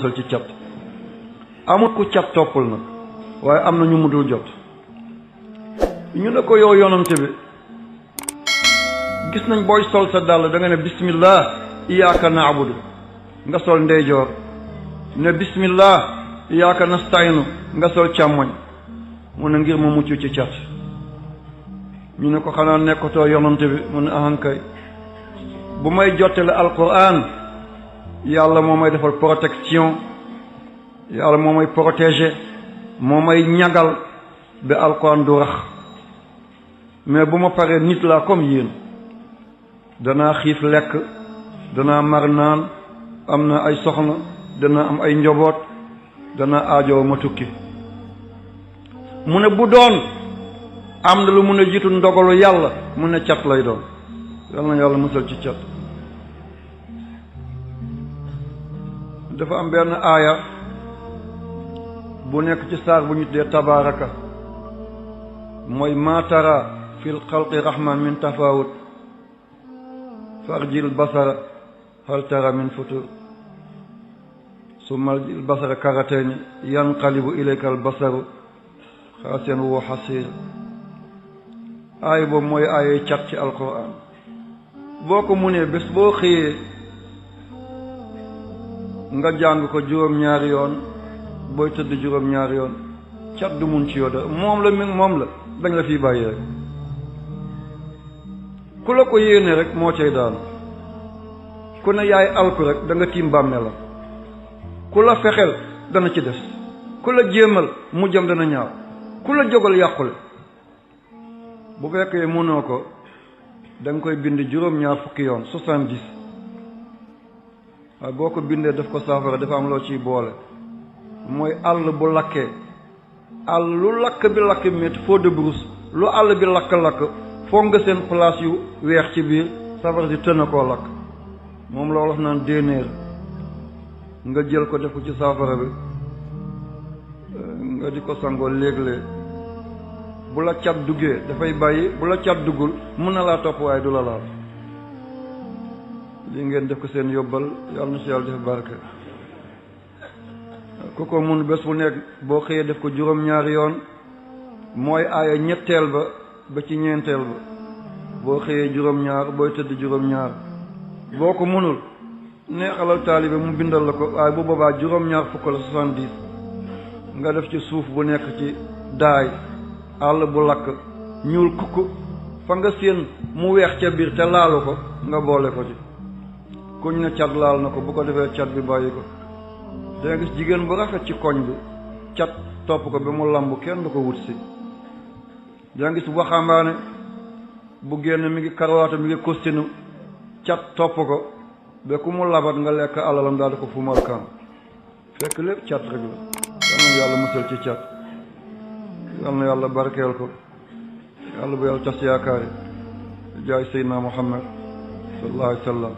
musal ci cat. amul ku cat toppul nag waaye am na ñu mu dul jot. ñu ne ko yow yonante bi gis nañ booy sol sa dàll da nga ne bismillah iyyaka na'budu nga sol ndeyjoor, ne bismillah iyyaka nasta'inu nga sol càmmoñ. mu ne ngir ma mucc ci cat. ñu ne ko xanaa nekkatoo yonante bi mu ne ahankay bu may jottale alquran yàlla moo may defal protection, yàlla moo may protéger, moo may ñagal ba alquran du rax. mais bu ma paree nit laa comme yéen, danaa xiif lekk, danaa mar naan, am na ay soxna, danaa am ay njaboot, danaa aajoo ma tukki. mu ne bu doon am na lu mun a jiitu ndogalu yàlla mu ne cat lay doon. yal na yàlla musal ci cat. dafa am benn aaya bu nekk ci saar bu ñu tuddee tabaaraka, mooy maatara fil xalqi rahman min tafawut farjil basara hal tara min futur summa al basara karatayni yanqalibu ilayka al basaru xaasiyan wa xasiir. aaya boobu mooy aaya cat ci alquran. boo ko munee bés boo xëyee nga jàng ko juróom-ñaari yoon, booy tëdd juróom-ñaari yoon, cat du mun ci yow da moom la dañ la fiy bàyyi rek. ku la ko yéene rek moo cay daanu. ku ne yaay alku rek da nga tiim bàmmeel la. ku la fexeel dana ci des, ku la jéemal mu jëm dana ñaaw, ku la jógal yàqule. bu fekkee mënoo ko da nga koy bind juróom-ñaar fukki yoon 70. waaye boo ko bindee daf ko saafara dafa am loo ciy boole, mooy àll bu lakkee, àll lu lakk bi lakk métti feu de brousse, lu àll bi lakk-lakk foog nga seen place yu weex ci biir safara si tën a koo lakk. moom la wolof naan déenéer. nga jël ko def ko ci saafara bi nga di ko sangoo léeg-léeg. bu la cat duggee dafay bàyyi, bu la cat duggul mën na laa topp waaye du la laal. li ngeen def ko seen yóbbal, yàlla na si yàlla def barke. ku ko mun bés bu nekk boo xëyee def ko juróom-ñaari yoon, mooy aaya ñetteel ba ci ñeenteel ba. boo xëyee juróom-ñaar, booy tëdd juróom-ñaar. boo ko munul neexalal taalibe mu bindal la ko, waaye bu boobaa juróom-ñaar fukk la 70. nga def ci suuf bu nekk ci daay, àll bu lakk ñuul kukk, fa nga séen mu weex ca biir te laalu ko nga boole ko ci. kuñ ne cat laal na ko bu ko defee cat bi bàyyi ko. danga gis jigéen bu rafet ci koñ bi, cat topp ko ba mu lamb kenn du ko wut si. danga gis waxambaane bu génn mi ngi karawaata mi ngi kostinu, cat topp ko ba ku mu labat nga lekk alalam daal di ko fumal kan. fekk lépp cat rek la. yal na yàlla musal ci cat, yal na yàlla barkeel ko, yàlla bu yàlla tas yaakaar yi jaay Seydina Muhammad sallallahu alayhi wa sallam.